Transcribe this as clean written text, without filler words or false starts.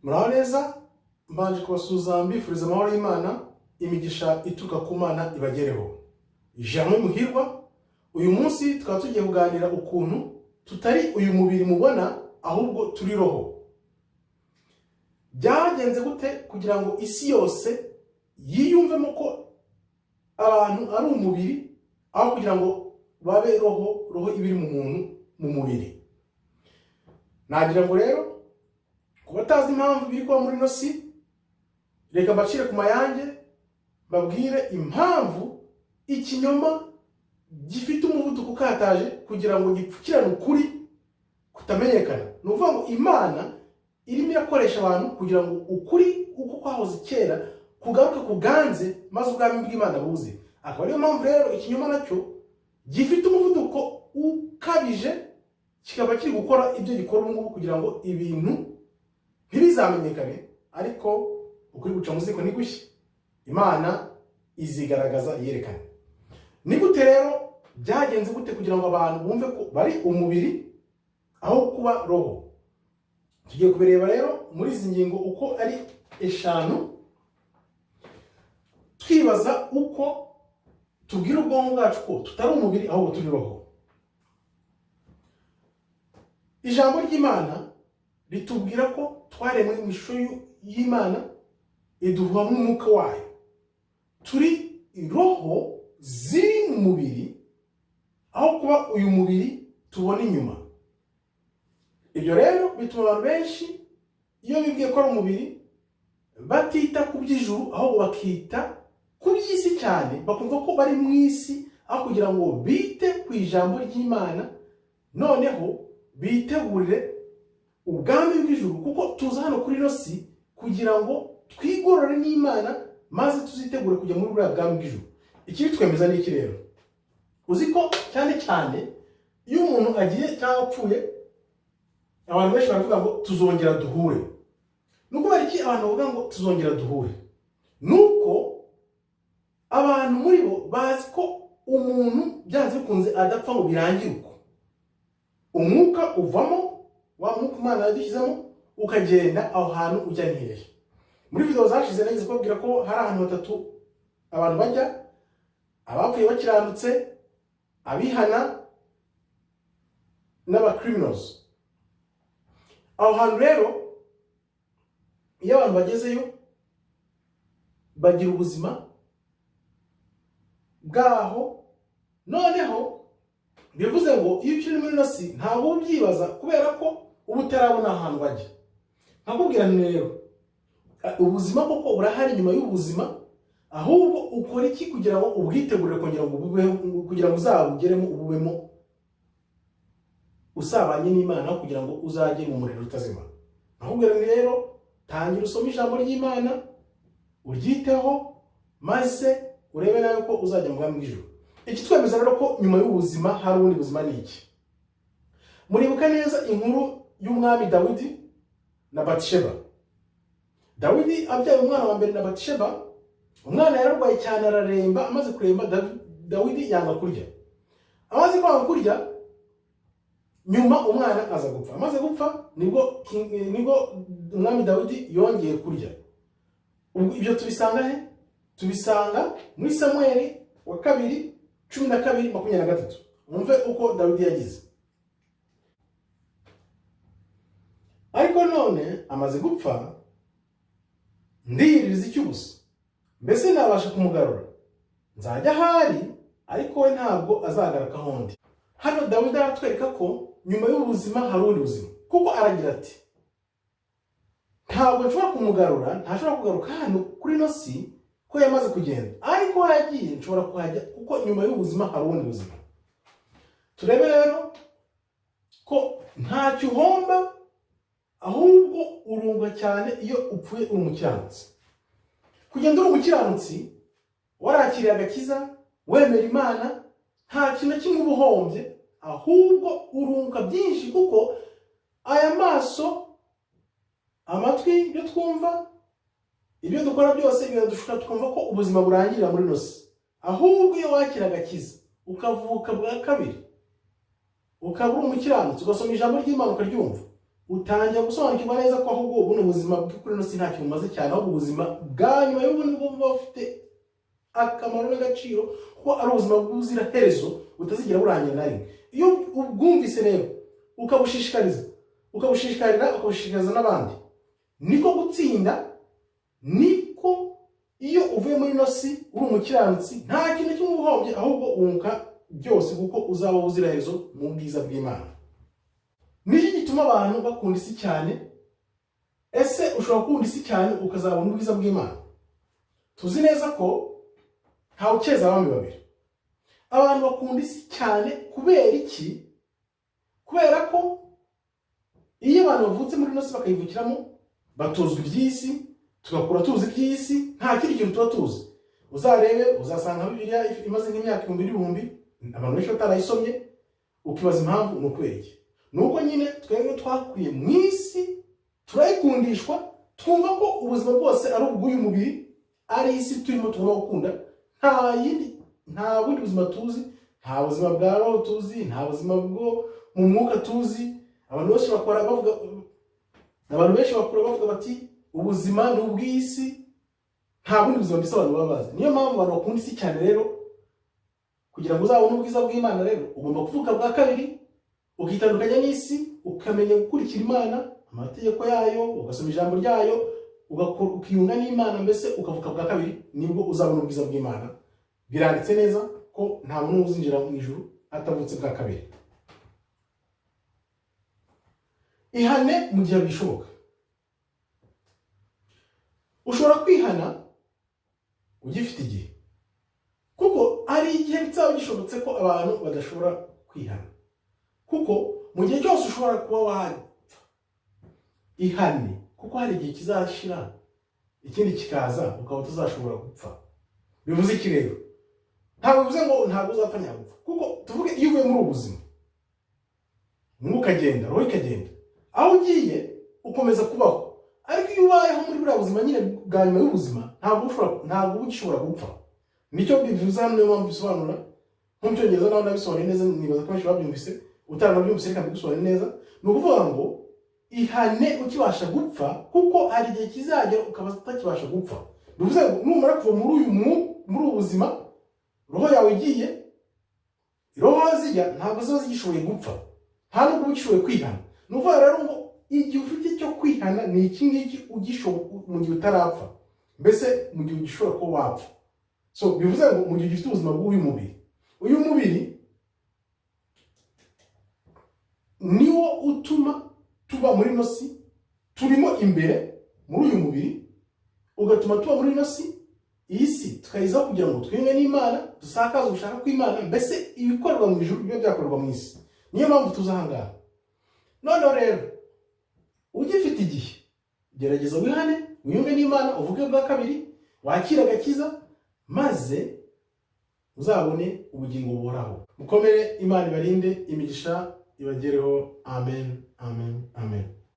Muraho neza, mbanje kubasuhuza mbifuriza amahoro y'Imana, imigisha ituruka ku Mana ibagereho. Germain Muhirwa, uyu munsi tukaba tugiye kuganira ukuntu tutari uyu mubiri mubona, ahubwo turi roho. Byagenze gute kugira ngo isi yose yiyumvemo ko abantu ari umubiri, aho kugira ngo babe roho, roho iba iri mu muntu, mu mubiri? Nagira ngo rero, ku batazi impamvu biri kuba muri ino si, reka mbacire ku mayange, mbabwire impamvu ikinyoma gifite umuvuduko ukataje kugira ngo gipfukirane ukuri kutamenyekana. Ni ukuvuga ngo Imana irimo irakoresha abantu kugira ngo ukuri uko kwahoze kera kugaruke kuganze, maze ubwami bw'Imana buze. Akaba ariyo mpamvu rero ikinyoma nacyo gifite umuvuduko ukabije, kikaba kiri gukora ibyo gikora ubu ngubu kugira ngo ibintu ntibizamenyekane. Ariko ukuri guca mu ziko ntigushye, Imana izigaragaza yerekane. Ni gute rero, byagenze gute kugira ngo abantu bumve ko bari umubiri aho kuba roho? Tugiye kubireba rero muri izi ngingo uko ari eshanu, twibaza uko tubwira ubwonko bwacu ko tutari umubiri, ahubwo turi roho. Ijambo ry'Imana ritubwira ko twaremwe mu ishusho y'Imana, iduha n'umwuka wayo. Turi roho ziri mu mubiri aho kuba uyu mubiri tubona inyuma. Ibyo rero bituma abantu benshi, iyo bibwiye ko ari umubiri, batita ku by'ijuru, ahubwo bakita ku by'isi cyane, bakumva ko bari mu isi aho kugira ngo bite ku ijambo ry'Imana, noneho bitegurire ubwami bw'ijuru. Kuko tuza hano kuri ino si kugira ngo twigorore n'Imana, maze tuzitegure kujya muri buriya bwami bw'ijuru. Ikibitwemeza ni iki rero? Uzi ko cyane cyane iyo umuntu agiye cyangwa apfuye, abantu benshi baravuga ngo "Tuzongera duhure." Ni ukubera iki abantu bavuga ngo "Tuzongera duhure"? Ni uko abantu muri bo bazi ko umuntu byanze bikunze adapfa ngo birangire uko. Umwuka uvamo, wa mwuka Imana yadushyizemo, ukagenda. Aho hantu ujya ni hehe? Muri video zashize nageze kubabwira ko hari ahantu hatatu abantu bajya: abapfuye bakiranutse, abihana n'aba criminals. Aho hantu rero, iyo abantu bagezeyo, bagira ubuzima bwaho. Noneho bivuze ngo iyo ukiri muri ino si ntabwo uba ubyibaza, kubera ko uba utarabona ahantu bajya. Nkakubwira nti rero, ubuzima koko burahari nyuma y'ubuzima, ahubwo ukora iki kugira ngo ubwitegurire kongera ngo ububeho, kugira ngo uzabugeremo, ububemo usabanye n'Imana, kugira ngo uzajye mu muriro utazima? Nkakubwira nti rero, tangira usome ijambo ry'Imana, uryiteho, maze urebe nawe ko uzajya mu bwami bw'ijuru. Ikitwemeza rero ko nyuma y'ubuzima hari ubundi buzima ni iki? Muribuka neza inkuru y'umwami Dawidi na Batisheba. Dawidi abyaye umwana wa mbere na Batisheba, umwana yararwaye cyane, araremba. Amaze kuremba, Dawidi yanga kurya. Amaze kwanga kurya, nyuma umwana aza gupfa. Amaze gupfa, nibwo umwami Dawidi yongeye kurya. Ubwo ibyo tubisanga he? Tubisanga muri Samweli wa kabiri 12:23. Wumve uko Dawidi yagize: "Ariko none amaze gupfa, ndiyiririza icy'ubusa. Mbese nabasha kumugarura? Nzajya ahari, ariko we ntabwo azagaruka aho ndi." Hano Dawidi aratwereka ko nyuma y'ubuzima hari ubundi buzima, kuko aragira ati: "Ntabwo nshobora kumugarura, ntashobora kugaruka hano kuri ino si ko yamaze kugenda, ariko aho yagiye nshobora kuhajya, kuko nyuma y'ubuzima hari ubundi buzima." Turebe rero ko ntacyo uhomba, ahubwo urunguka cyane iyo upfuye uri umukiranutsi. Kugenda uri umukiranutsi, warakiriye agakiza, wemera Imana, nta kintu na kimwe uba uhombye, ahubwo urunguka byinshi, kuko aya maso, amatwi, ibyo twumva, ibyo dukora byose biradushuka, twumva ko ubuzima burangirira muri ino si. Ahubwo iyo wakira agakiza, ukavuka bwa kabiri, ukaba uri umukiranutsi, ugasoma ijambo ry'Imana ukaryumva, Utangira gusobanukirwa neza ko ahubwo buno buzima bw'ukuri ino si ntacyo bumaze cyane, ahubwo ubuzima bwa nyuma y'ubu nibwo buba bufite akamaro n'agaciro, kuko ari ubuzima bw'ubuziraherezo butazigera burangira na rimwe. Iyo ubwumvise rero, ukabushishikariza, ukabushishikarira, ukabushishikariza n'abandi, niko gutsinda. Niko iyo uvuye muri ino si uri umukiranutsi, nta kintu kimwe uba uhombye, ahubwo wunguka byose, kuko uzaba ubuziraherezo mu bwiza bw'Imana. Niki gituma abantu bakunda isi cyane? Ese ushobora gukunda isi cyane ukazabona ubwiza bw'Imana? Tuzi neza ko ntawe ukeza abami babiri. Abantu bakunda isi cyane kubera iki? Kubera ko iyo abantu bavutse muri ino si, bakayivukiramo, batozwa iby'isi, tugakura tuzi iby'isi, nta kindi kintu tuba tuzi. Uzarebe, uzasanga Bibiliya imaze nk'imyaka ibihumbi n'ibihumbi, abantu benshi batarayisomye. Ukibaza impamvu ni ukubera iki? Ni uko nyine twebwe twakuriye mu isi, turayikundishwa, twumva ko ubuzima bwose ari ubw'uyu mubiri, ari isi turimo tugomba gukunda. Nta yindi, nta bundi buzima tuzi, nta buzima bwa roho tuzi, nta buzima bwo mu mwuka tuzi. Abantu benshi bakora bavuga bati: "Ubuzima ni ubw'isi." Nta bundi buzima mbese abantu baba bazi. Niyo mpamvu abantu bakunda isi cyane. Rero kugira ngo uzabone ubwiza bw'Imana rero, ugomba kuvuka bwa kabiri, ukitandukanya n'isi, ukamenya gukurikira Imana, amategeko yayo, ugasoma ijambo ryayo, ukiyunga n'Imana, mbese ukavuka bwa kabiri, nibwo uzabona ubwiza bw'Imana. Biranditse neza ko nta muntu uzinjira mu ijuru atavutse bwa kabiri. Ihane mu gihe bishoboka. Ushobora kwihana ugifite igihe, kuko hari igihe bizaba gishobotse ko abantu badashobora kwihana, kuko mu gihe cyose ushobora kuba wapfa. Ihane, kuko hari igihe kizashira ikindi kikaza, ukaba utazashobora gupfa. Bivuze iki rero? Ntabwo bivuze ngo ntabwo uzapfa nyagupfa, kuko tuvuge iyo uvuye muri ubu buzima, umwuka ukagenda, roho ikagenda, aho ugiye ukomeza kubaho. Ariko iyo ubayeho muri buriya buzima nyine bwa nyuma y'ubuzima, ntabwo uba ugishobora gupfa. Nicyo bivuze hano, niyo mpamvu bisobanura nko mu Cyongereza. Naho nabisobanuye neza, nibaza ko benshi babyumvise. Utaranabyumvise, reka mbigusobanure neza. Ni ukuvuga ngo ihane ukibasha gupfa, kuko hari igihe kizagera ukaba utakibasha gupfa. Bivuze ngo numara kuva muri ubu buzima, roho yawe igiye, roho zijya ntabwo ziba zigishoboye gupfa, nta nubwo uba ugishoboye kwihana. Ni ukuvuga rero ngo igihe ufite icyo kwihana ni iki ngiki, mu gihe utarapfa, mbese mu gihe ugishobora kuba wapfa. So bivuze ngo mu gihe ugifite ubuzima bw'uyu mubiri, uyu mubiri niwo utuma tuba muri ino si, turimo imbere muri uyu mubiri, ugatuma tuba muri ino si. Iyi si tukayizaho kugira ngo twiyunge n'Imana, dusakaze ugushaka kw'Imana, mbese ibikorerwa mu ijuru bibe byakorerwa mu isi. Niyo mpamvu tuza aha ngaha. Noneho rero ugifite igihe, gerageza wihane, wiyunge n'Imana, uvuge bwa kabiri, wakire agakiza, maze uzabone ubugingo buhoraho. Mukomere, Imana ibarinde, imigisha ibagereho. Amen, amen, amen.